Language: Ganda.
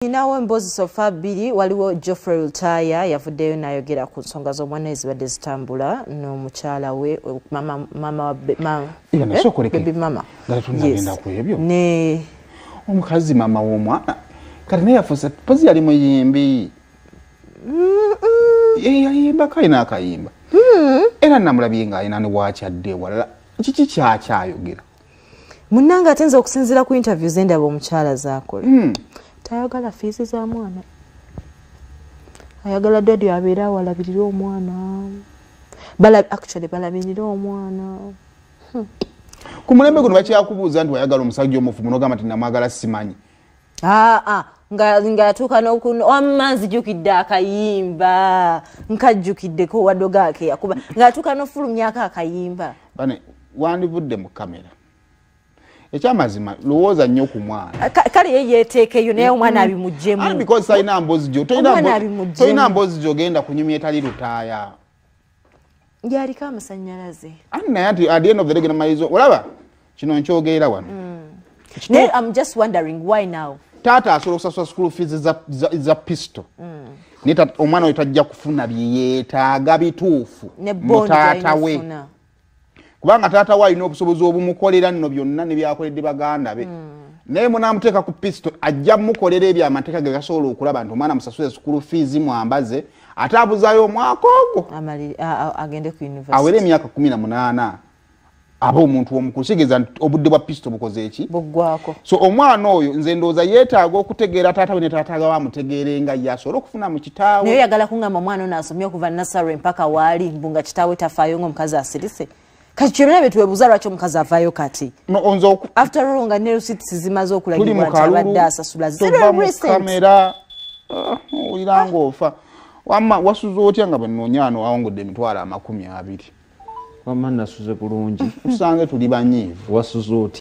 Ninawo emboozi so far bbiri. Waliwo Geoffrey Lutaaya yavuddeyo n'ayogera ku nsonga z'omwana ezibadde zitambula n'omukyala we, mama, mama, Era nasooka oleke. Baby mama. Nga tetunnagenda ku ebyo. Ne Omukazi mama w'omwana kati naye yafuuse pozi, yali muyimbi. Eh, yayimbako, alina akayimba era namulabye ng'alina ne wakyadde ewalala. Kiki kyakyayogera? Munnange, ate nze okusinziira ku interview zendaba omukyala zaakola, tayagala fees za mwana, ayagala daddy abeere awalabirire omwana. Actually balabirire omwana. Ku mulembe guno bakyakubuuza nti wayagala omusajja omufumu, nogamba nti namwagala simanyi. Aa, nga yatuuka wamma nzijukidde akayimba nkajjukiddeko waddoga ake yakuba nga yatuuka n'ofulumyako akayimba. Bane wandivudde mu kamera. Ekyamazima, lowooza nnyo ku mwana. Kale ye yeeteekeyo, naye omwana abimuggyemu. And because talina mboozi gyo Omwana abimuggyemu. Tolina mboozi gyogenda kunyumya etali Lutaaya. Yaliko amasannyalaze. Anti naye anti at the end of the day genda malizo olaba kino nkyogerera wano. Naye I'm just wondering why now. Taata asobola okusasula school fees za Pistol, naye omwana oyo tajja kufuna byeyeetaaga bituufu ne mu bond taata we, gy'alina. Kubanga taata we alina obusobozi obumukolera nno byonna ne byakoledde baganda be, naye munaamuteeka ku Pistol, ajja mukolera ebyo amateeka ge gasobola okulaba nti omwana musasule school fees, mwambaze, ate abuzaayo omwaka ogwo. Agende ku university. Awere emyaka 18, aba omuntu omukulu, kitegeeza nti obudde bwa Pistol bukoze eki? Buggwako. So omwana oyo nze ndowooza yeetaaga okutegeera taata we ne taata we amutegeere nga ye asobole okufuna mu kitaawe. Naye oyagala kuŋŋamba omwana ono asomye okuva nursery mpaka waali, mbu nga kitaawe tafaayo, ng'omukazi asirise? Kati kyonna bye twebuuza, lwaki omukazi avaayo kati? No, nze After all nga ne receipts zimaze tuli mu okulagibwa nti kalulu, abadde asasula. tova mu Zero recent. kamera. Ah, owulira ng'ofa. Wamma wasuze otya nga bwe nnoonya wano wawongodde 20,000? Wamma nasuze bulungi. Tusanze tuli banyiivu. Wasuze otya?